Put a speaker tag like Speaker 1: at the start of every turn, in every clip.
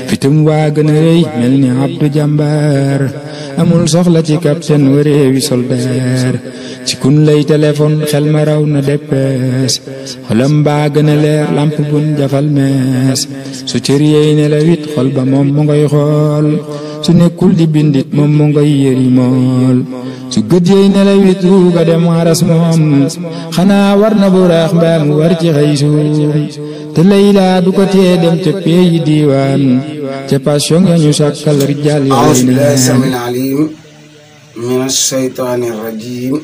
Speaker 1: fitum waa gën a rëy mel ni Abdu Jàmbaar amul soxla ci capitaine wareewi soldaar ci kun lay téléphone xel ma raw na deppees xolam baa gën a leer lamp bun jafal mees su cër yeey ne la wit xol ba moom mu ngay xool su nekkul di bindit moom mu ngay yëri mool su gët yeey ne la wit ruuga dem aras moom xanaa war na bu raax mbaa mu war ci xëy suum te Layla du ko tee dem ca peyi diiwaan ca passion ya ñu sàkkal rijaal ya
Speaker 2: a'uuzu billaahi samiil aliim minash shaytaanir rajiim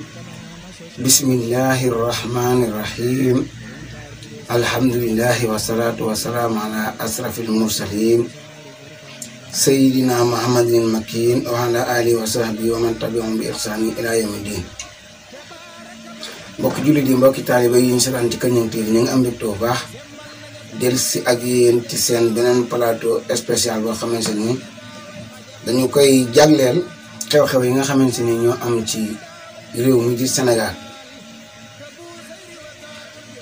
Speaker 2: bismillahir rahmaanir rahiim alhamdulillahi wasalaatu wasalaamu ala asrafil mursaliin sayyidina muhammadin makiin wa ala alihi wa sahbihi wa man tabi'ahum bi ihsaanin ilaa yawmi diin. mbokki jullit yi mbokki taaliba yi ñu seetaan ci Kër Ñang TV ñu ngi am mbégte bu baax dellusi ak yéen ci seen beneen plateau spécial boo xamante ni dañu koy jagleel xew-xew yi nga xamante ni ñoo am ci réew mi di Sénégal.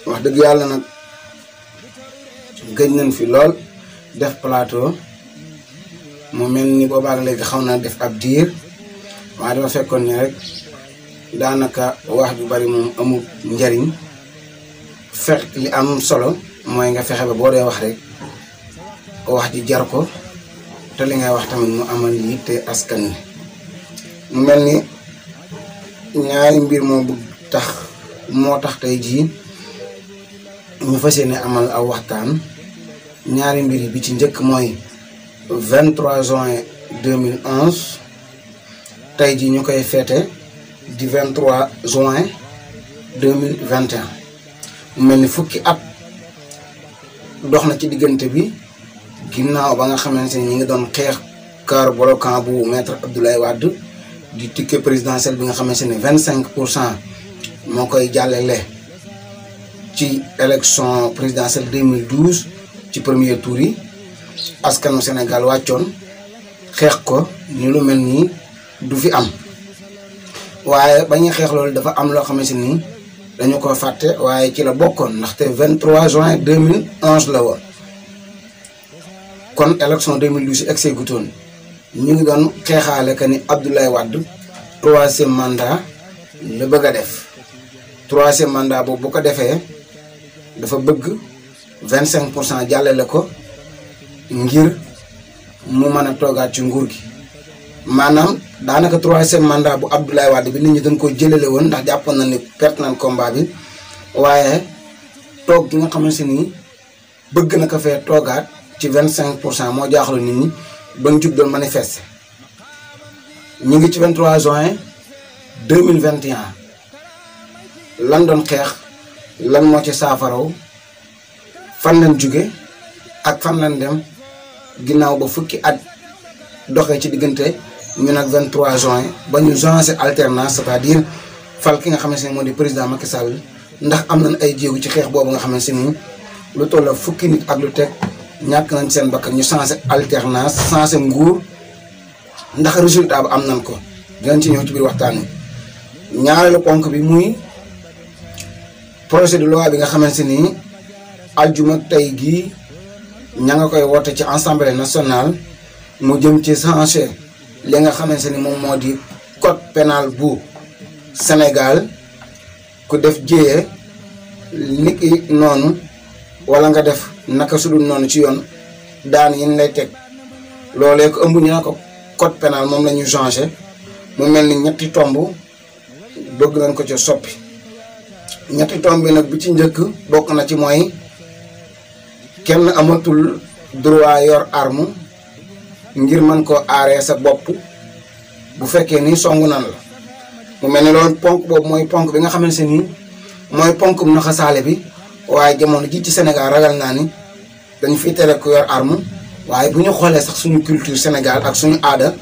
Speaker 2: wax dëgg yàlla nag gëj nañ fi lool def plateau mu mel ni boobaak léegi xaw naa def ab diir waaye dafa fekkoon ni rek daanaka wax ju bari moom amul njariñ fekk li am solo mooy nga fexe ba boo dee wax rek wax ji jar ko te li ngay wax tamit mu amal yitte askan wi. mu mel ni ñaari mbir moo tax tey jii ñu fas yéene amal aw waxtaan. ñaari mbir yi bi ci njëkk mooy 23 juin 2011 tey jii ñu koy féete di 23 juin 2021 mu mel ni fukki at dox na ci diggante bi ginnaaw ba nga xamante ni ñi ngi doon xeex car bloquant bu maître Abdoulaye Wade di ticket présidentiel bi nga xamante ni 25% moo koy jàllale ci élection présidentielle 2012 ci premier tour yi askanu Sénégal wàccoon xeex ko ni lu mel nii du fi am. waaye ba ñuy xeex loolu dafa am loo xamante ni dañu ko fàtte waaye ci la bokkoon ndaxte 23 juin 2011 la woon kon élection 2012 yi egg gutoon ñu ngi doon xeexaale que ni Abdoulaye Wade 3e mandat la bëgg a def 3e mandat boobu bu ko defee dafa bëgg 25% jàllale ko ngir mu mën a toogaat ci nguur gi. maanaam daanaka 3e mandat bu Abdoulaye Wade bi nit ñi dañ ko jëlale woon ndax jàppoon na ni perte nañ combat bi waaye toog gi nga xamante ni bëgg na ko fee toogaat ci 25% moo jaaxlu nit ñi ba ñu jug doon manifester. ñu ngi ci 23 juin 2021 lan doon xeex lan moo ci saafaraw fan lañ jóge ak fan lañ dem ginnaaw ba fukki at doxee ci diggante ñu nag 23 juin ba ñu changé alternance c'est-à-dire fal ki nga xamante ne moo di président Macky Sall ndax am nañ ay jéegu ci xeex boobu nga xamante ni lu toll fukki nit ak lu teg ñàkk nañ seen bakkan ñu changé alternance changé nguur ndax résultat ba am nañ ko dinañ ci ñëw ci biir waxtaan wi. ñaareelu ponk bi muy projet de loi bi nga xamante ni aljuma tey gii ña nga koy woote ci assemblée nationale mu jëm ci changé li nga xamante ni moom moo di code pénal bu Sénégal ku def jéyee niki noonu wala nga def naka sudul noonu ci yoon daan yi lay teg loolee ko ëmb ñu ne ko code pénal moom la ñu changé mu mel ni ñetti tomb bëgg nañ ko ca soppi. ñetti tomb bi nag bi ci njëkk bokk na ci mooy kenn amatul droit yor arme ngir mën koo aaree sa bopp bu fekkee ni songu nan la. mu mel ni loolu ponk boobu mooy ponk bi nga xamante ni mooy ponkum naxasaale bi waaye jamono ji ci Sénégal ragal naa ni dañ fiy tere ku yor arme waaye bu ñu xoolee sax suñu culture Sénégal ak suñu aada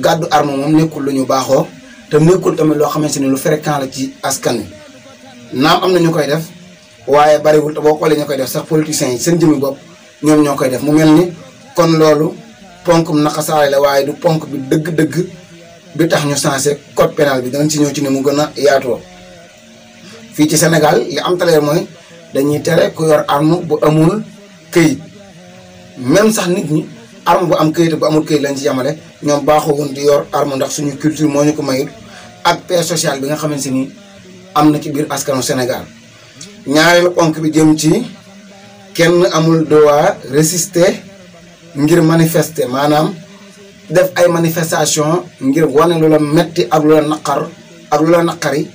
Speaker 2: gàddu arme moom nekkul lu ñu baaxoo te nekkul tamit loo xamante ni lu fréquent la ci askan wi. naam am na ñu koy def waaye bariwul te boo xoolee ñu koy def sax politiciens yi seen jëmmi bopp ñoom ñoo koy def mu mel ni kon loolu ponkum naqasaale la waaye du ponk bi dëgg-dëgg bi tax ñu changé code pénal bi danañ ci ñëw ci ni mu gën a yaatoo. fii ci Sénégal li am taleer mooy dañuy tere ku yor arme bu amul këyit même sax nit ñi arme bu am këyit bu amul këyit lañ ci yamale ñoom baaxoo woon di yor arme ndax suñu culture moo ñu ko mayul ak paix sociale bi nga xamante ni am na ci biir askanu Sénégal. ñaareelu ponk bi jëm ci kenn amul droit résister ngir manifester maanaam def ay manifestation ngir wane lu la metti ak lu la naqar ak lu la naqari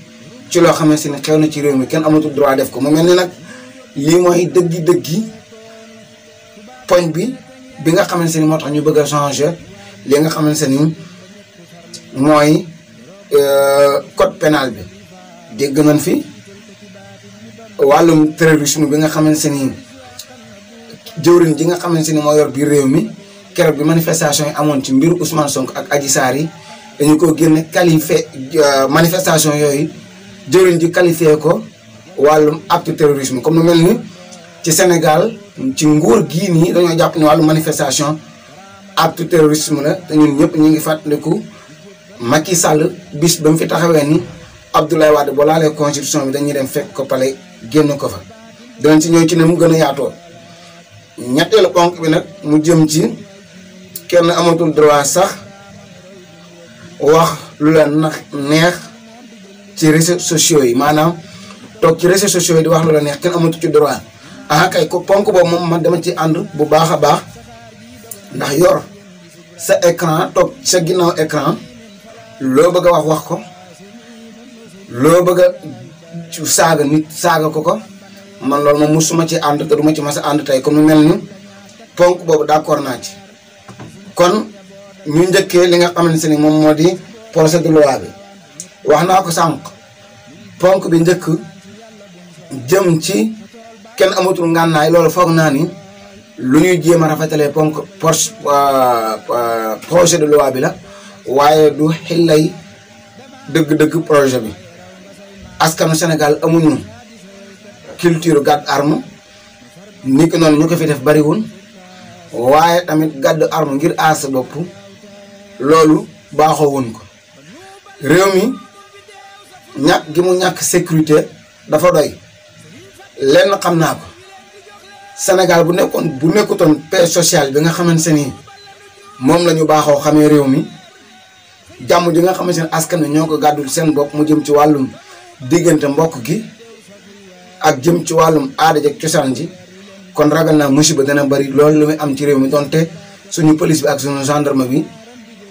Speaker 2: ci loo xamante ni xew na ci réew mi kenn amatul droit def ko mu mel ni nag lii mooy dëggi poñ bi nga xamante ni moo tax ñu bëgg a changer li nga xamante ni mooy code pénal bi. dégg nañ fi wàllum terrorisme bi nga xamante ni jëwriñ ji nga xamante ni moo yor biir réew mi keroog bi manifestation yi amoon ci mbiru Ousmane Sonko ak Adji Sarr yi dañu ko génne qualifié manifestation yooyu jëwriñ ji qualifié ko wàllum acte terrorisme comme nu mel ni ci Sénégal ci nguur gii nii dañoo jàpp ni wàllum manifestation acte terrorisme la te ñun ñëpp ñu ngi fàttaliku Macky Sall bis ba mu fi taxawee ni Abdoulaye Wade boo laalee constitution bi dañuy dem fekk ko pale génn ko fa dinañ ci ñëw ci ne mu gën a yaatoo. ñetteelu ponk bi nag mu jëm ci kenn amatul droit sax wax lu la neex ci réseaux sociaux yi maanaam toog ci réseaux sociaux yi di wax lu la neex kenn amatul ci droit kay ko ponk boobu moom man dama ci ànd bu baax a baax ndax yor sa écran toog sa ginnaaw écran loo bëgg a wax ko loo bëgg a saaga nit saaga ko man loolu moom musuma ci ànd te duma ci mas a ànd tey comme mu mel ni ponk boobu d'accord naa ci. kon ñu njëkkee li nga xamante ni moom moo di projet de loi bi wax naa ko sànq ponk bi njëkk jëm ci kenn amatul ngànnaay loolu foog naa ni lu ñuy jéem a rafetalee ponk projet de loi bi la waaye du xillay dëgg-dëgg projet bi. askanu Sénégal amuñu culture gàddu arme ni ko noonu ñu ko fi def bariwul waaye tamit gàddu arme ngir aar sa bopp loolu baaxoo woon ko. réew mi ñàkk gi mu ñàkk sécurité dafa doy lenn xam naa ko Sénégal bu nekkutoon paix sociale bi nga xamante ni moom la ñu baaxoo xamee réew mi jàmm ji nga xamante ne askan wi ñoo ko gàddul seen bopp mu jëm ci wàllum diggante mbokk gi ak jëm ci wàllum aada ak cosaan ji kon ragal naa musiba dana bari loolu lu muy am ci réew mi donte suñu police bi ak suñu gendarme bi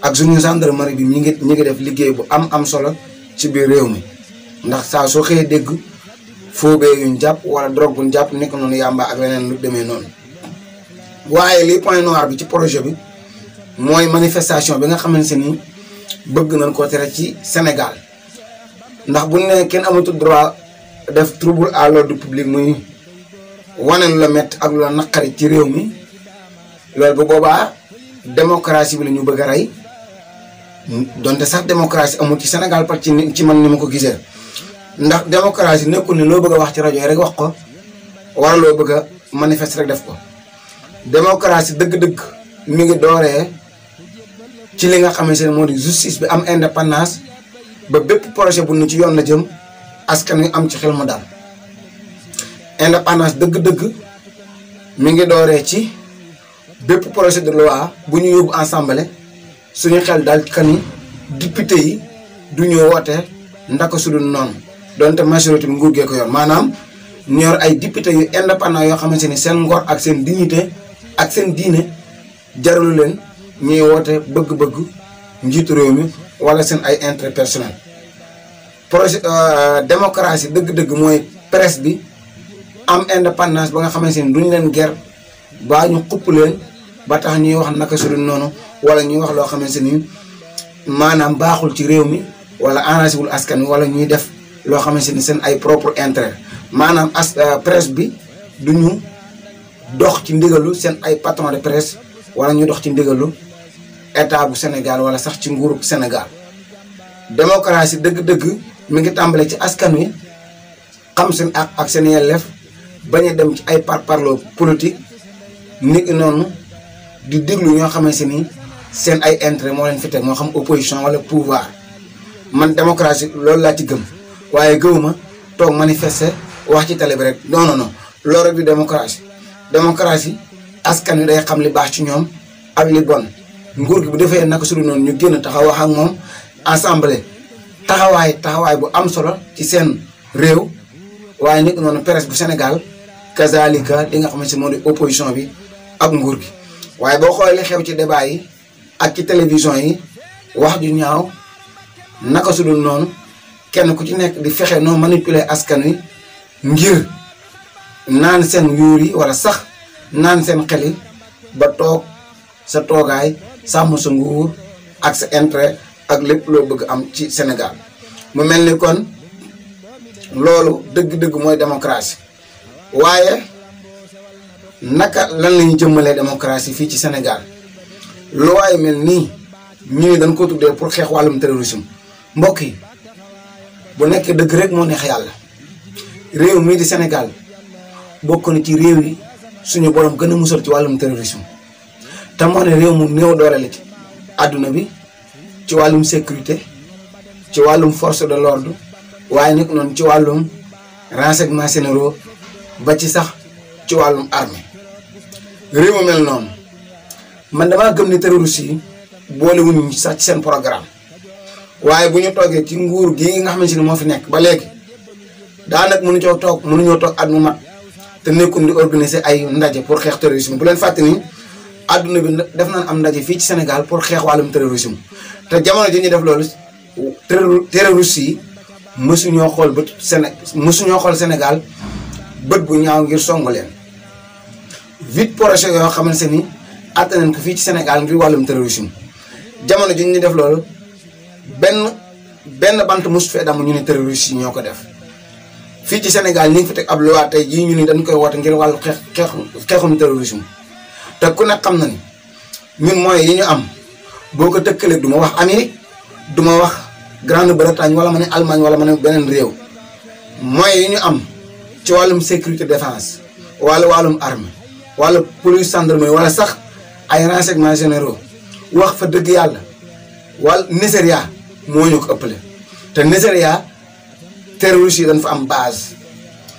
Speaker 2: ak suñu gendarmerie bi ñi ngi def liggéey bu am solo ci biir réew mi ndax saa soo xëyee dégg foobee yuñ jàpp wala drogue buñ jàpp nekk noonu yàmba ak leneen lu demee noonu. waaye li point noir bi ci projet bi mooy manifestation bi nga xamante ni bëgg nañ ko tere ci Sénégal ndax bu ne kenn amatul droit def trouble à l'ordre public muy wane lu la métti ak lu la naqari ci réew mi loolu bu boobaa démocratie bi la ñu bëgg a rey donte sax démocratie amul ci Sénégal parce que ci man ni ma ko gisee ndax démocratie nekkul ni loo bëgg a wax ci rajo yi rek wax ko wala loo bëgg a manifester rek def ko démocratie dëgg-dëgg mi ngi dooree ci li nga xamante ne moo di justice bi am indépendance ba bépp projet bu nu ci yoon la jëm askan wi am ci xel mu daal indépendance dëgg-dëgg mi ngi dooree ci bépp projet de loi bu ñu yóbbu assemblée suñu xel daal kan ni député yi du ñu woote ndaka su dul noonu donte majorité bi nguur gee ko yor maanaam ñu yor ay député yu indépendant yoo xamante ni seen ngor ak seen dignité ak seen diine jaralu leen ñuy woote bëgg-bëgg njiitu réew mi wala seen ay intérêt personnel. projet démocratie dëgg-dëgg mooy presse bi am indépendance ba nga xamante ni duñ leen ger baa ñu xupp leen ba tax ñuy wax naka su dul noonu wala ñuy wax loo xamante ni maanaam baaxul ci réew mi wala arrangé wul askan wi wala ñuy def loo xamante ni seen ay propre intérêt maanaam presse bi duñu dox ci ndigalu seen ay patron de presse wala ñu dox ci ndigalu état bu Sénégal wala sax ci nguuru Sénégal. démocratie dëgg-dëgg mi ngi tàmbale ci askan wi xam seen ak seen yelleef bañ a dem ci ay parparloo politique nit noonu di déglu ñoo xamante ni seen ay intérêt moo leen fi teg moo xam opposition wala pouvoir man démocratie loolu laa ci gëm waaye gëwuma toog manifester wax ci télé bi rek non loolu rek di démocratie askan wi day xam li baax ci ñoom ak li bon nguur gi bu defee naka su dul noonu ñu génn taxaw wax ak moom assemblée taxawaay bu am solo ci seen réew waaye nit noonu presse bu Sénégal kazalika li nga xamante ne moo di opposition bi ak nguur gi waaye boo xoolee li xew ci débat yi ak ci télévision yi wax ju ñaaw naka su dul noonu kenn ku ci nekk di fexe noo manipuler askan wi ngir naan seen yuur yi wala sax naan seen xel yi ba toog sa toogaay sàmm sa nguur ak sa intérêt ak lépp loo bëgg am ci Sénégal mu mel ni kon loolu dëgg-dëgg mooy démocratie waaye naka lan la ñu jëmmalee démocratie fii ci Sénégal lu waaye mel nii ñu ne dañ ko tuddee pour xeex wàllum terrorisme mbokk yi bu nekkee dëgg rek moo neex yàlla réew mii di Sénégal bokk na ci réew yi suñu borom gën a musal ci wàllum terrorisme te moo ne réew mu néew doole la ci àdduna bi ci wàllum sécurité ci wàllum force de l'ordre waaye nag noonu ci wàllum renseignements généraux ba ci sax ci wàllum armée réew mu mel noonu man damaa gëm ni terroristes yi boolewuñu sax ci seen programme waaye bu ñu toogee ci nguur gii nga xamante ni moo fi nekk ba léegi daanaka mënuñoo toog at mu mat te nekkul di organiser ay ndaje pour xeex terrorisme bu leen fàtte ni àdduna bi def nañ am ndaje fii ci Sénégal pour xeex wàllum terrorisme te jamono ji ñu def loolu terroristes yi mësuñoo xool Sénégal bët bu ñaaw ngir songu leen vite projet yoo xamante ni àtte nañ ko fii ci Sénégal ngir wàllum terrorisme jamono ji ñu def loolu benn bant mosu fee damm ñu ne terroristes yi ñoo ko def fii ci Sénégal ñu ngi fi teg ab loi tey jii ñu ni dañ koy woote ngir wàllu xeexum terrorisme te ku ne xam na ni ñun moyens yi ñu am boo ko tëkkalee du ma wax Amérique du ma wax Grande-Bretagne wala ma ne Allemagne wala ma ne beneen réew moyens yi ñu am ci wàllum sécurité défense wala wàllum armée wala police gendarmerie wala sax ay renseignements généraux wax fa dëgg yàlla wala Nigeria moo ñu ko ëppale te Nigeria terroristes yi dañ fa am base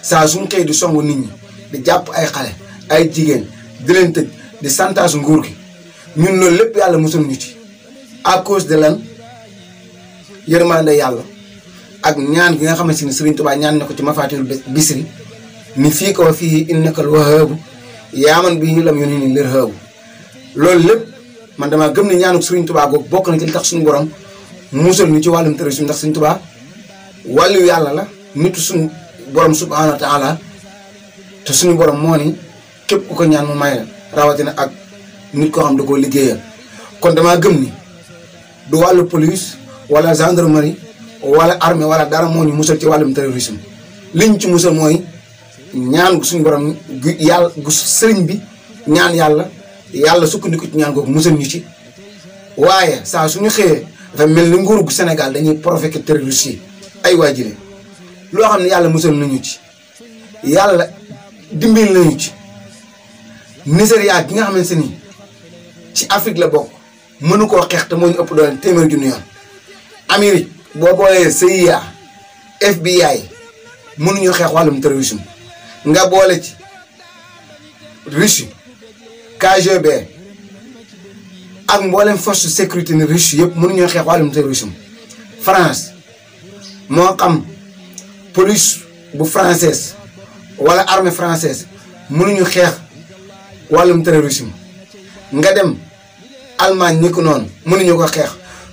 Speaker 2: saa suñ xëy di songu nit ñi di jàpp ay xale ay jigéen di leen tëj di santaas nguur gi ñun loolu lépp yàlla musal ñu ci à cause de lan yërmande yàlla ak ñaan gi nga xamante ni Serigne Touba ñaan na ko ci Mafatihul Bisri ni fii ko fii innakal wahaabu yaaman bii ñu lam yu ni lir haabu loolu lépp man damaa gëm ne ñaanu Serigne Touba googu bokk na ci li tax suñu borom musal ñu ci wàllum terrorisme ndax Serigne Touba wàllu yàlla la nitu suñu borom subhanahu wa taala te suñu borom moo ni képp ku ko ñaan mu may la rawatina ak nit koo xam da koo liggéeyal kon damaa gëm ni du wàllu police wala gendarmerie wala armée wala dara moo ñu musal ci wàllum terrorisme liñ ci musal mooy ñaan gu suñu borom yàlla gu sëriñ bi ñaan yàlla sukkandiku ci ñaan googu musal ñu ci waaye saa suñu xëyee dafa mel ni nguuru gu Sénégal dañuy provoquer terroristes yi ay waajile loo xam ne yàlla musal nañu ci yàlla dimbil nañu ci Nigeria gi nga xamante ni ci Afrique la bokk mënu koo xeex te moo ñu ëpp doole téeméer junni yoon Amérique boo boolee CIA FBI mënuñoo xeex wàllum terrorisme nga boole ci Russie KGB ak mboolem force de sécurité ni Russie yëpp mënuñoo xeex wàllum terrorisme France moo xam police bu française wala armée française mënuñu xeex wàllum terrorisme nga dem Allemagne ni ko noonu mënuñu ko xeex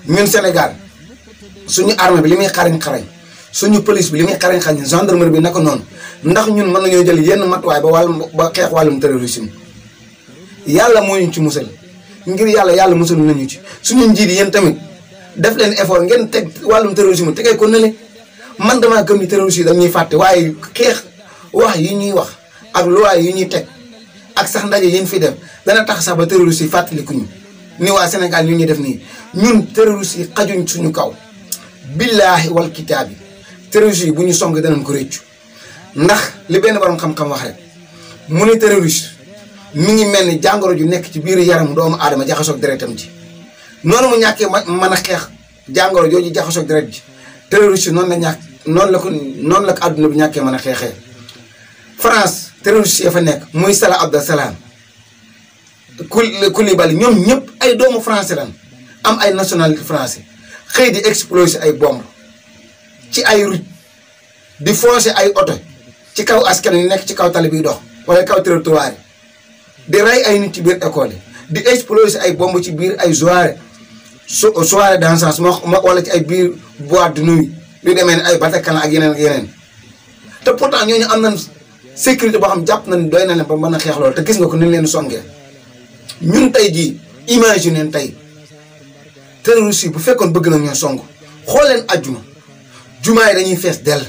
Speaker 2: ñun Sénégal suñu armée bi li muy xarañ suñu police bi li muy xarañ gendarmerie bi naka noonu ndax ñun mën nañoo jël yenn matuwaay ba xeex wàllum terrorisme yàlla moo ñu ci musal ngir yàlla musal nañu ci suñu njiit yi yéen tamit def leen effort ngeen teg wàllum terrorisme tegee ko ne man damaa gëm ni terroristes yi dañuy fàtte waaye xeex wax yi ñuy wax ak loi yi ñuy teg ak sax ndaje yi ñu fi def dana tax sax ba terroristes yi fàttalikuñu ni waa Sénégal ñu ñuy def nii ñun terroristes yi xajuñ suñu kaw. billaahi wal kitaabi terroristes yi bu ñu song danañ ko réccu ndax li benn borom xam-xam wax rek mu ne terroriste mi ngi mel ni jàngoro ju nekk ci biir yaram doomu aadama jaxasoog deretam ji noonu mu ñàkkee mën a xeex jàngoro jooju jaxasoog deret ji terroriste yi noonu la ko àdduna bi ñàkkee mën a xeexee. France terroriste ya fa nekk muy Salah Abdeslam Koulibaly ñoom ñëpp ay doomu français lan am ay nationalité français xëy di exploser ay bombe ci ay route di foncer ay oto ci kaw askan yu nekk ci kaw tali biy dox wala kaw trottoir di rey ay nit ci biir école yi di exploser ay bombe ci biir ay soirée dansance wala ci ay biir boîte de nuit yu demee ne ay Bataclan ak yeneen ak yeneen te pourtant ñooñu am nañ sécurité boo xam jàpp nañ doy na leen ba mën a xeex loolu te gis nga ko ni leen songee ñun tey jii imaginer tey terroriste yi bu fekkoon bëgg na ñoo song xool leen ajjuma jumaa yi dañuy fees dell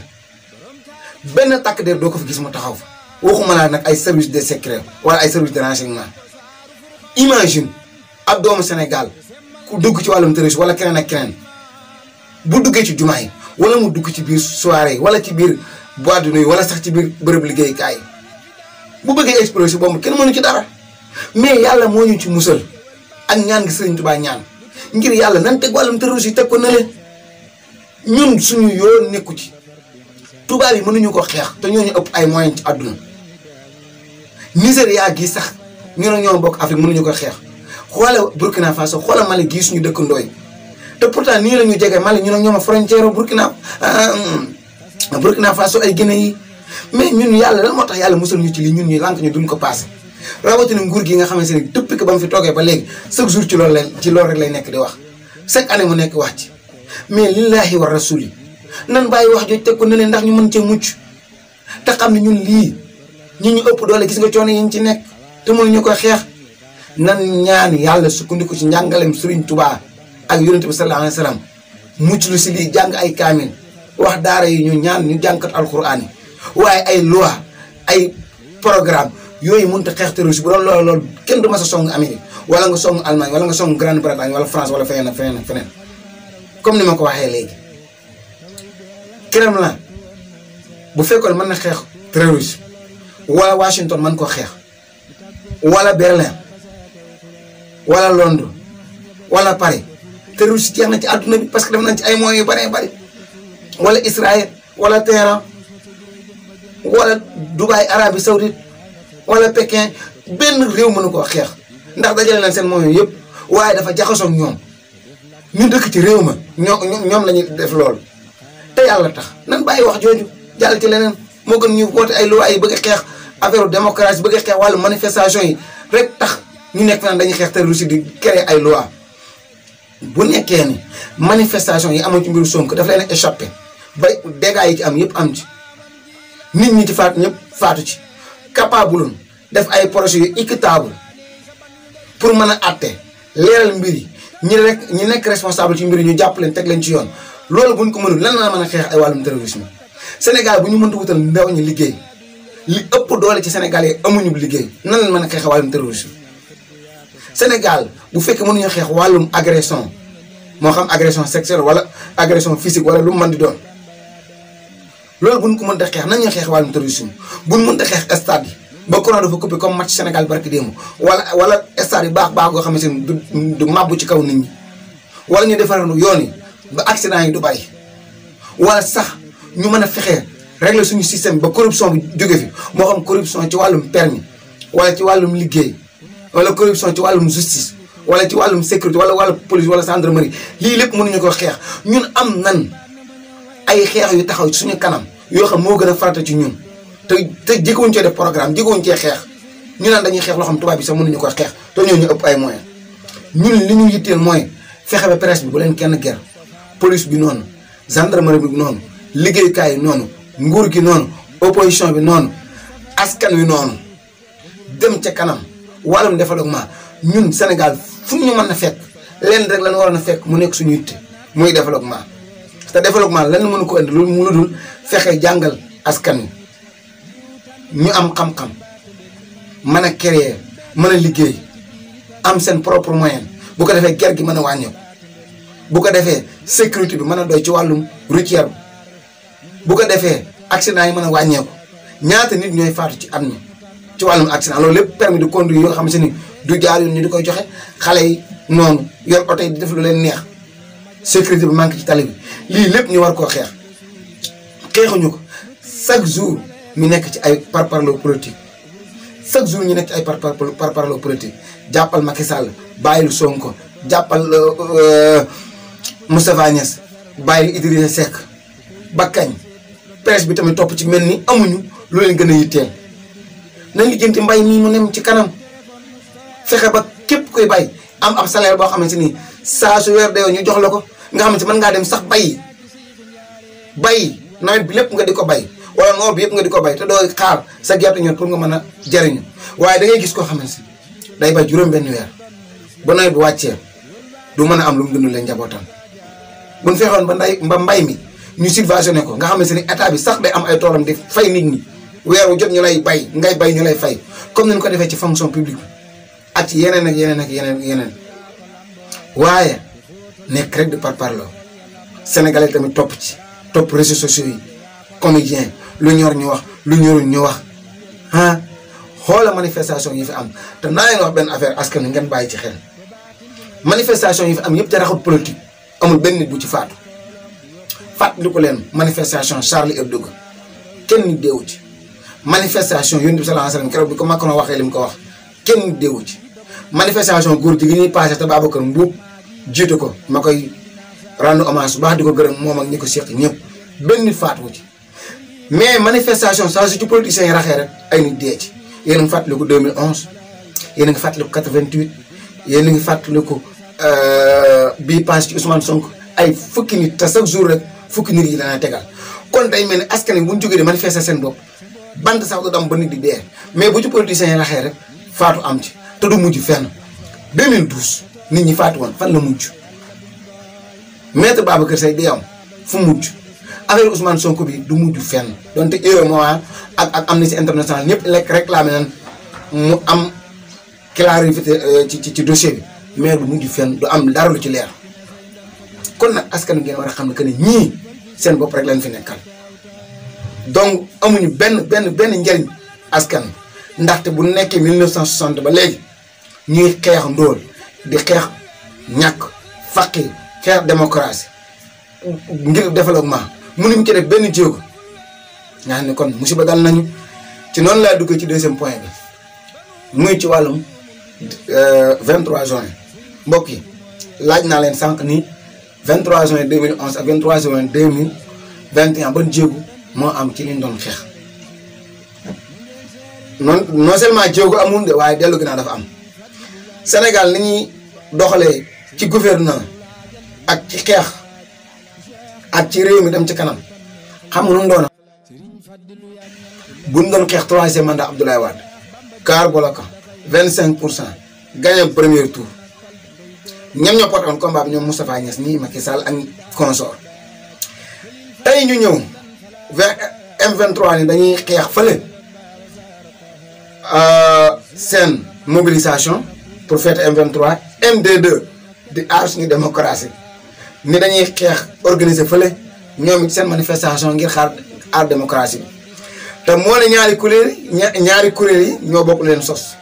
Speaker 2: benn takk der doo ko fi gis mu taxaw fa waxuma laa nag ay service de secret wala ay service de renseignement imagine ab doomu Sénégal ku dugg ci wàllum terroriste wala keneen ak keneen bu duggee ci jumaa yi wala mu dugg ci biir soirée yi wala ci biir boîte de nuit wala sax ci biir bërëb liggéeykaay bu bëggee exploser boobu kenn mënu ci dara mais yàlla moo ñu ci musal ak ñaan gi Sëriñ Tuubaa ñaan ngir yàlla nan teg wàllum terroriste yi teg ko nële ñun suñu yoon nekku ci tubaab yi mënuñu ko xeex te ñooñu ëpp ay moyens ci àdduna Nigéria gi sax ñu ne ñoo bokk Afrique mënuñu ko xeex xoola Burkina Faso xoola Mali gii suñu dëkkandoo yi te pourtant nii la ñu jege Mali ñu ne ñoom a frontière Burkina Faso ay Guinée yi mais ñun yàlla lan moo tax yàlla musal ñu ci lii ñun ñuy lànk ñu duñ ko passé rawatina nguur gi nga xamante ne depuis que ba mu fi toogee ba léegi chaque jour ci loolu rek lay nekk di wax chaque année mu nekk wax ci mais lillahi wa rasuli nan bàyyi wax jooju teg ko ne leen ndax ñu mën cee mucc te xam ne ñun lii ñu ëpp doole gis nga coono yi ñu ci nekk te mënuñu ko xeex nan ñaan yàlla sukkandiku ci njàngalem Serigne Touba ak yonent bi sallallahu alayhi wa sallam mucc lu si lii jàng ay kaamil wax daara yi ñu ñaan ñu jàngkat alquran yi waaye ay loi ay programme yooyu mënut a xeex terroriste bu doon loolu kenn du ma sa song Amérique wala nga song Allemagne wala nga song Grande-Bretagne wala France wala feneen ak feneen ak feneen comme ni ma ko waxee léegi. Kremlin bu fekkoon mën na xeex terroriste wala Washington mën ko xeex wala Berlin wala Londres wala Paris terroriste jeex na ci àdduna bi parce que def nañ ci ay moyens yu bëree bëri wala Israël wala Téhéran wala Dubaï Arabie Saoudite wala Pékin benn réew mënu koo xeex ndax dajale nañ seen moyens yëpp waaye dafa jaxasoo ak ñoom ñu dëkk ci réew ma ñoom la ñuy def loolu te yàlla tax nan bàyyi wax jooju jàll ci leneen moo gën ñu woote ay loi yi bëgg a xeex affaire démocratie bëgg a xeex wàllu manifestation yi rek tax ñu nekk naan dañuy xeex terroriste di créer ay loi bu nekkee ni manifestation yi amoon ci mbiru Sonko daf leen échappé ba dégâts yi ci am yëpp am ci nit ñi ci faatu ñëpp faatu ci capable def ay projets yu équitable pour mën a àtte leeral mbir yi ñi nekk responsable ci mbir yi ñu jàpp leen teg leen ci yoon loolu buñ ko mënul lan la mën a xeex ay wàllum terrorisme Sénégal bu ñu mënta wutal ndaw ñi liggéey li ëpp doole ci Sénégal yi amuñu liggéey nan la mën a xeex wàllum terrorisme Sénégal bu fekkee mënuñu xeex wàllum agression moo xam agression sexuelle wala agression physique wala lu mu mën di doon loolu buñ ko mënta xeex nan ñuy xeex wàllum terrorisme buñ mënta xeex stade yi ba courant dafa coupé comme match Sénégal barki démb wala stade yi baax goo xamante ni du màbbu ci kaw nit ñi wala ñu defarandu yoon yi ba accident yi du bari wala sax ñu mën a fexee régler suñu système ba corruption bi jóge fi moo xam corruption ci wàllum permis wala ci wàllum liggéey wala corruption ci wàllum justice wala ci wàllum sécurité wala police wala gendarmerie lii lépp mënuñu ko xeex ñun am nan ay xeex yu taxaw ci suñu kanam yoo xam moo gën a farata ci ñun te jëkkewuñ cee def programme jëkkewuñ cee xeex ñu naan dañuy xeex loo xam tubaab bi sax mënuñu ko xeex te ñooñu ëpp ay moyens ñun li ñu yitteel mooy fexe ba presse bi bu leen kenn ger police bi noonu gendarmerie bi noonu liggéeykaay yi noonu nguur gi noonu opposition bi noonu askan wi noonu dem ca kanam wàllum développement ñun Sénégal fu ñu mën a fekk leen rek lan waroon a fekk mu nekk suñu yitte muy développement te développement lan mënu ko indi lu mu dul fexe jàngal askan wi ñu am xam-xam mën a créer mën a liggéey am seen propre moyen bu ko defee ger gi mën a wàññeeku bu ko defee sécurité bi mën a doy ci wàllum routière bu ko defee accident yi mën a wàññeeku ñaata nit ñooy faatu ci at mi ci wàllum accident loolu lépp permis de conduire yoo xam se ni du jaar yoon ñu di koy joxe xale yi noonu yor oto yi di def lu leen neex sécurité bi manque ci tali bi lii lépp ñu war koo xeexuñu ko chaque jour ñu nekk ci ay parparloo politique chaque jour ñu nekk ci ay parparloo politique jàppal Macky Sall bàyyil Sonko jàppal Moustapha Niasse bàyyil Idrissa Seck ba kañ presse bi tamit topp ci mel ni amuñu lu leen gën a yitteel nañ lijjanti mbay mii mu nem ci kanam fexe ba képp koy bay am ab salaire boo xamante ni saa su weer deewee ñu jox la ko nga xamante mën ngaa dem sax bay nawet bi lépp nga di ko bay wala noor bi yëpp nga di ko bay te doo xaar sa gerte ñor pour nga mën a jariñu waaye da ngay gis koo xamante ni day bay juróom-benn weer ba nawet bi wàccee du mën a am lu mu dund leen njabootam buñ fexoon ba mbay mi ñu subventionné ko nga xamante ni état bi sax day am ay toolam di fay nit ñi weer wu jot ñu lay bay ngay bay ñu lay fay comme ni ñu ko defee ci fonction publique bi ak ci yeneen ak yeneen ak yeneen waaye nekk rek di parparloo sénégalais tamit topp ci topp réseaux sociaux yi comédien lu ñor ñu wax lu ñorul ñu wax ah xoola manifestation yi fi am te naa leen wax benn affaire askan wi ngeen bàyyi ci xel manifestation yi fi am yëpp te raxul politique amul benn nit bu ci faatu fàttali ko leen manifestation Charlie Hebdo kenn nit deewu ci manifestation Yonent bi sallallahu alayhi wasallam keroog bi ko Macron waxee li mu ko wax kenn nit deewu ci manifestation góor ji gi ñuy passé te Babacar Mbuub jiite ko ma koy rendre hommage bu baax di ko gërëm moom ak ñi ko seq ñëpp benn nit faatu ci mais manifestation saa su ci politiciens yi raxee rek ay nit dee ci yéen a ngi fàttaliku 2011 yéen a ngi fàttaliku 88 yéen a ngi fàttaliku bii passé ci Ousmane Sonko ay fukki nit te chaque jour rek fukki nit yi dana tegal kon day mel ni askan wi bu ñu jógee di manifester seen bopp bant sax du dam ba nit di dee mais bu ci politiciens yi raxee rek faatu am ci te du mujj fenn 2012 nit ñi faatu woon fan la mujj maître Babacar Seye di am fu mujj affaire Ousmane Sonko bi du mujj fenn donte UEMOA ak Amnesty International ñëpp lekk réclamé nan mu am clarité ci dossier bi mais du mujj fenn du am dara lu ci leer kon nag askan ngeen war a xam ne que ne ñii seen bopp rek lañ fi nekkal donc amuñu benn njariñ askan ndaxte bu nekkee 1960 ba léegi ñuy xeex ndóol di xeex ñàkk faqi xeex démocratie ngir développement mënuñu ci def benn jéego nga xam ne kon musiba dal nañu ci noonu laa duggee ci deuxième point bi muy ci wàllum 23 juin mbokk yi laaj naa leen sànq ni 23 juin 2011 ak 23 juin 2021 ban jéego moo am ci liñ doon xeex non seulement jéego amul de waaye dellu ginnaaw dafa am Sénégal ni ñuy doxalee ci gouvernement ak ci xeex ak ci réew mi dem ci kanam xam nga nu mu doon buñ doon xeex troisième mandat Abdoulaye Wade car bloquant 25% gagné premier tour ñoom ñoo porté woon combat bi ñoom Moustapha Niasse nii Macky Sall ak consort tey ñu ñëw M23 ni dañuy xeex fële seen mobilisation pour fêter M23 MD2 di aar suñu démocratie ni dañuy xeex organiser fële ñoom it seen manifestation ngir xaar aar démocratie bi te moo ne ñaari kuréel yi ñoo bokk leen sos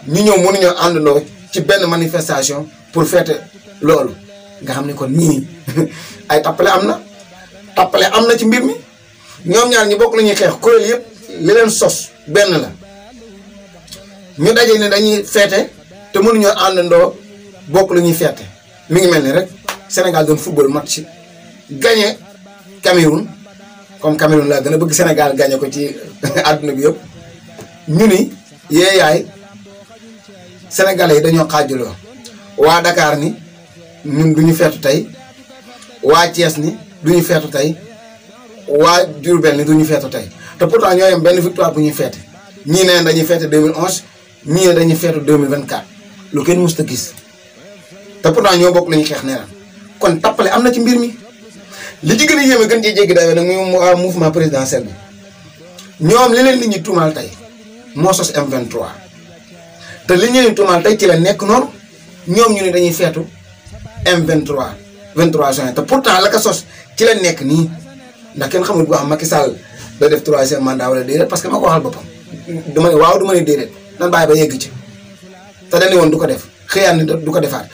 Speaker 2: ñu ñëw mënuñoo àndandoo ci benn manifestation pour fêter loolu nga xam ne kon ñii ay tappale am na ci mbir mi ñoom ñaar ñi bokk la ñuy xeex kuréel yëpp li leen sos benn la ñu daje ne dañuy fêter te mënuñoo àndandoo bokk la ñuy fêter mi ngi mel ni rek Sénégal doon football match gagné Cameroun comme Cameroun laa gën a bëgg Sénégal gagné ko ci àdduna bi yëpp ñu ni yeeyaay sénégalais yi dañoo xaajaloo waa Dakar ni ñun duñu feetu tey waa Thiès ni duñu feetu tey waa Diourbel ni duñu feetu tey te pourtant ñoo yem benn victoire bu ñuy feete ñii neen dañuy feete 2011 ñii ne dañuy feetu 2024 lu kenn mës ta gis te pourtant ñoo bokk lañuy xeex nee na kon tappale am na ci mbir mi li ci gën a yéeme gën cee jéggi dayoo nag muy mouvement présidentiel bi ñoom li leen nit ñi tuumaal tey moo sos M23 te li ñu leen tuumaal tey ci la nekk noonu ñoom ñu ne dañuy feetu M23 23 juin te pourtant la ko sos ci la nekk nii ndax kenn xamul bu wax Macky Sall da def troisième mandat wala déedéet parce que ma ko waxal boppam du ma ne waaw du ma ne déedéet nan bàyyi ba yegg ci te dañ ne woon du ko def xëyaan ni du ko defaat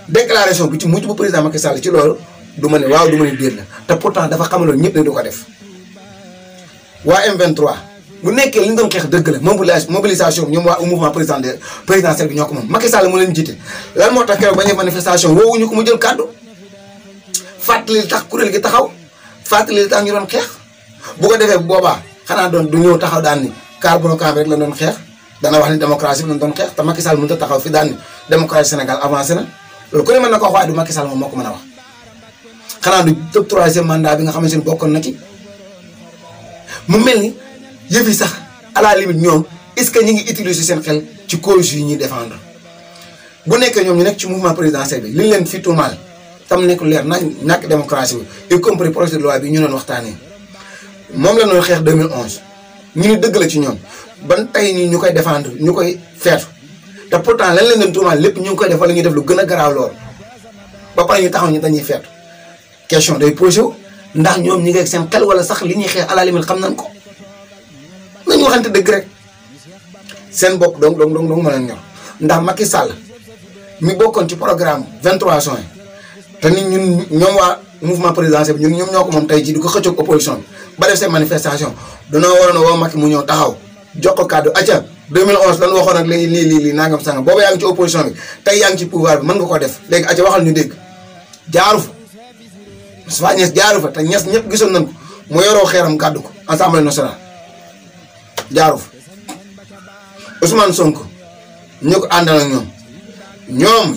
Speaker 2: déclaration bi ci mujj bu président Macky Sall ci loolu du ma ne waaw du ma ne déet la te pourtant dafa xamaloon ñëpp ne du ko def waa M23 bu nekkee li ñu doon xeex dëgg la mobilisation bi ñoom waa mouvement présidentiel bi ñoo ko moom Macky Sall mu leen jiite lan moo tax keroog ba ñuy manifestation woowuñu ko mu jël kàddu fàttali li tax kuréel gi taxaw fàttali li tax ñu doon xeex bu ko defee boobaa xanaa doon du ñëw taxaw daan ni carbone camp rek la doon xeex dana wax ni démocratie bi lañ doon xeex te Macky Sall mënut a taxaw fi daan ni démocratie Sénégal avancé na loolu ku ne mën na ko wax waaye du Macky Sall moom moo ko mën a wax xanaa du tëb 3e mandat bi nga xamante ni bokkoon na ci mu mel ni yëf yi sax à la limite ñoom est-ce que ñu ngi utiliser seen xel ci cause yi ñuy défendre bu nekkee ñoom ñu nekk ci mouvement présidentiel bi li leen fi tuumaal tam nekk leer nañ ñàkk démocratie bi y compris projet de loi bi ñu doon waxtaanee moom la doon xeex 2011 ñu ni dëgg la ci ñoom ban tey nii ñu koy défendre ñu koy feetu te pourtant lan leen doon tuumaal lépp ñu ngi koy def wala ñuy def lu gën a garaaw lool ba pare ñu taxaw ñu dañuy feetu question day posé wu ndax ñoom ñi ngi ak seen xel wala sax li ñuy xeex à la limite xam nañ ko nañu waxante dëgg rek seen bopp donc mën a ñor ndax Macky Sall mi bokkoon ci programme 23 juin te nit ñun ñoom waa mouvement présidentiel bi ñoom ñoo ko moom tey jii di ko xëccoog opposition bi ba def seen manifestation danoo waroon a woo Macky mu ñëw taxaw jox ko kàddu acca 2011 lan waxoon ak lii nangam sangam boobu yaa ngi ci opposition bi tey yaa ngi ci pouvoir bi mën nga ko def léegi acca waxal ñu dégg jaaru fa Moustapha Niasse jaaru fa te Niasse ñëpp gisoon nañ ko mu yoroo xeeram gàddu ko Assemblée nationale jaaru fa Ousmane Sonko ñu ko àndal ak ñoom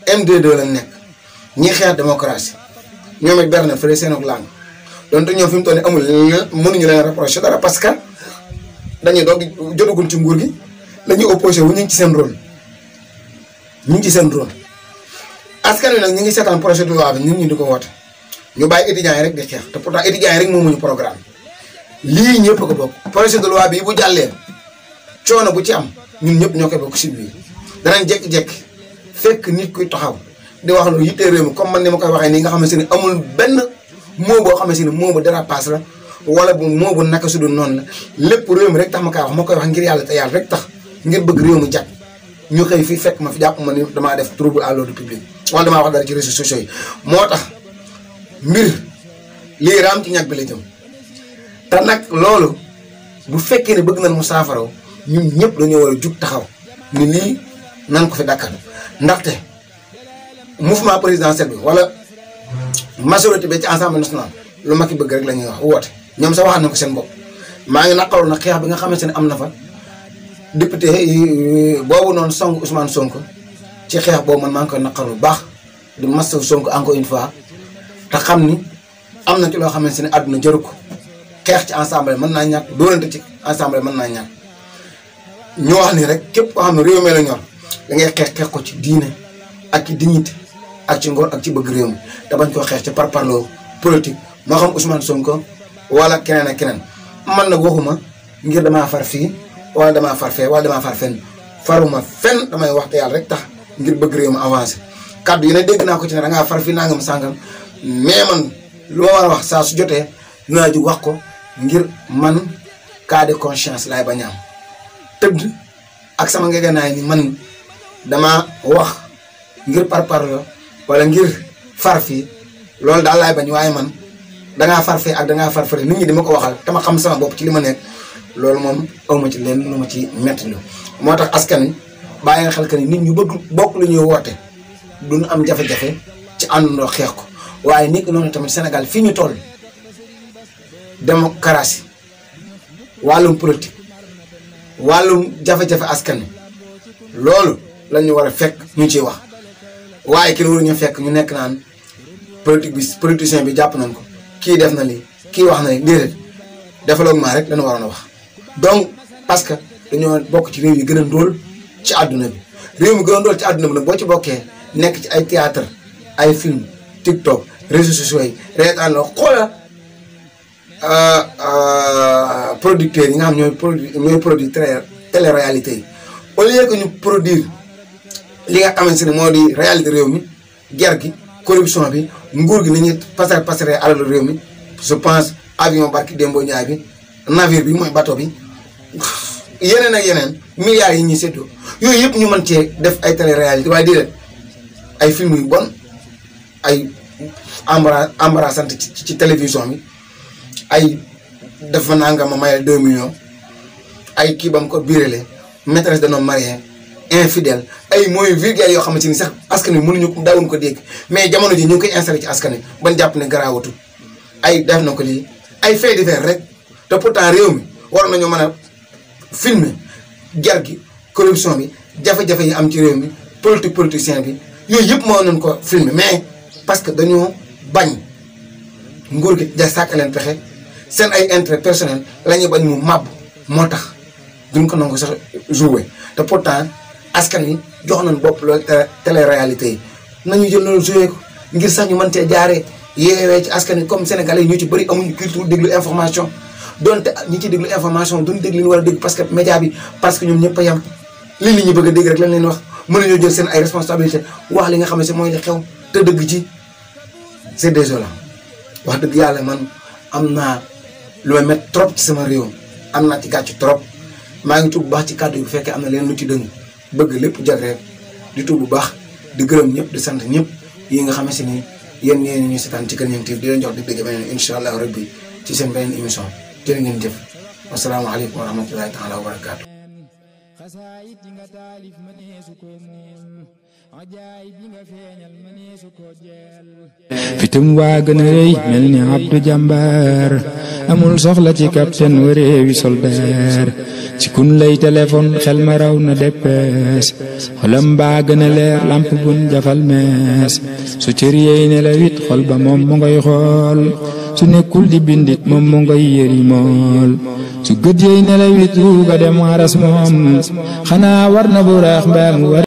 Speaker 2: MD2 lañ nekk ñi xeex démocratie ñoom it berne fële seen ak làng donte ñoom fi mu toll nii amul mënuñu leen reprocher dara parce que dañuy doog jotagul ci nguur gi la ñuy opposé wu ñu ngi ci seen rôle askan wi nag ñu ngi seetaan projet de loi bi ñun ñu di ko woote ñu bàyyi étudiants yi rek di xeex te pourtant étudiants yi rek moomuñu programme lii ñëpp ko bokk projet de loi bi bu jàllee coono bu ci am ñun ñëpp ñoo koy bokk si biir danañ jékki-jékki fekk nit kuy taxaw di wax lu yittee réew mi comme man ni ma koy waxee nii nga xamante ni amul benn moo boo xamante ni moo bu dérapage la wala bu moo bu naka su dul noonu la lépp réew mi rek tax ma koy wax ngir yàlla te yàlla rek tax ngir bëgg réew mi jag ñu xëy fii fekk ma fi jàpp ma ni damaa def trouble à l'ordre public wala damaa wax dara ci réseaux sociaux yi moo tax mbir lii raam ci ñag bi la jëm te nag loolu bu fekkee ne bëgg nañ mu saafaraw ñun ñëpp dañoo war a jug taxaw ni lii nan ko fi dakkal ndaxte mouvement présidentiel bi wala majorité bi ci Assemblée nationale lu Macky bëgg rek la ñuy wax woote ñoom sax waxaat na ko seen bopp maa ngi naqaru na xeex bi nga xamante ne am na fa député boobu noonu song Ousmane Sonko ci xeex boobu man maa ngi koy naqaru bu baax di masawu Sonko encore une fois te xam ni am na ci loo xamante ne àdduna jëru ko xeex ci Assemblée mën naa ñàkk dóorante ci Assemblée mën naa ñàkk ñu wax ni rek képp koo xam ne réew mi la ñor da ngay xeex ko ci diine ak ci dignité ak ci ngor ak ci bëgg réew mi te bañ koo xeex ci parparloo politique moo xam Ousmane Sonko wala keneen ak keneen man nag waxuma ngir damaa far fii wala damaa far fee wala damaa far fenn faruma fenn damay wax te yàlla rek tax ngir bëgg réew mi avancé kaddu yi ne dégg naa ko ci ne da ngaa far fii nangam sàngam mais man lu ma war a wax saa su jotee dinaa ji wax ko ngir man cas de conscience laay bañ a am tëdd ak sama ngegenaay ni man dama wax ngir parparloo wala ngir far fii loolu daal laay bañ waaye man dangaa far fee ak dangaa far fële nit ñi di ma ko waxal te ma xam sama bopp ci li ma nekk loolu moom awma ci leen lu ma ci metti lu moo tax askan wi bàyyi nga xel que ni nit ñu bëgg bokk lu ñuy woote duñu am jafe-jafe ci àndandoo xeex ko waaye nit noonu tamit Sénégal fii ñu toll démocratie wàllum politique wàllum jafe-jafe askan wi loolu la ñu war a fekk ñu ciy wax waaye kenn waruñu fekk ñu nekk naan politique bi politicien bi jàpp nañ ko kii def na lii kii wax na lii déedéet développement rek lañu waroon a wax donc parce que dañoo bokk ci réew yi gën a ndóol ci àdduna bi réew mi gën a ndóol ci àdduna bi nag boo ci bokkee nekk ci ay théâtre ay film TikTok réseaux sociaux yi reetaan la xoola producteurs yi nga xam ñooy produit télé-réalité yi au lieu que ñu produire li nga xamante ne moo di réalité réew mi ger gi corruption bi nguur gi ni ñuy pasare alalu réew mi je pense avion barki Dembo Ndiaye bi navire bi mooy bateau bi yeneen ak yeneen milliards yi ñuy séddoo yooyu yëpp ñu mën cee def ay télé-réalité waaye déedéet ay film yu bon ay embarrassante ci télévision bi ay dafa nanga ma mayal 2 millions ay kii bam ko biirale maîtresse d'un homme marié infidèle ay mooy vulgaire yoo xamante ni sax askan wi mënuñu daawuñ ko dégg mais jamono ji ñu ngi koy installé ci askan wi ban jàpp ne garaawatu ay def na ko lii ay fait divers rek te pourtant réew mi war nañoo mën a filmer ger gi corruption bi jafe-jafe yi am ci réew mi politicien bi yooyu yëpp moo nañ ko filmer mais parce que dañoo bañ nguur gi da sàkk leen pexe seen ay intérêt personnel la ñuy bañ mu màbb moo tax duñ ko nangu sax jouer te pourtant askan wi jox nañ bopp loolu télé réalité yi nañu jël loolu jouer ko ngir sax ñu mën cee jaaree yeewee ci askan wi comme sénégalais yi ñu ci bëri amuñu culture déglu information donte ñi ci déglu information duñ déglu li ñu war a dégg parce que média bi parce que ñoom ñëpp a yem li nit ñi bëgg a dégg rek lañ leen wax mën nañoo jël seen ay responsabilité wax li nga xam ne si mooy li xew te dëgg ci c'est désolant wax dëgg yàlla man am naa lu may met trop ci sama réew am naa ci gàcc trop maa ngi tuub bu baax ci kàddu yi bu fekkee am na leen lu ci dëng bëgg lépp jag rek di tuub bu baax di gërëm ñëpp di sant ñëpp yi nga xam ne si ni yéen ñeen ñu seetaan ci Kër Niang TV di leen jox di dégg beneen incha allah rabbi ci seen beneen émission jërë ngeen jëf wasalaamaaleykum wa rahmatullahi taala wa barakaatu.
Speaker 1: xasaayit yi nga taalif mëneesu ko mool ajaayib yi nga feeñal mëneesu ko jeel fitum waa gën a rëy mel ni Abdou Jàmbaar amul soxla ci capitaine wareewi soldaar ci kun lay téléphone xel ma raw na deppees xolam baa gën a leer lamp bun jafal mees su cër yeey ne la wit xol ba moom mu ngay xool su nekkul di bindit moom mu ngay yëri mool su gët yeey ne la wit ruuga dem aras moom xanaa war na bu raax mbaa mu war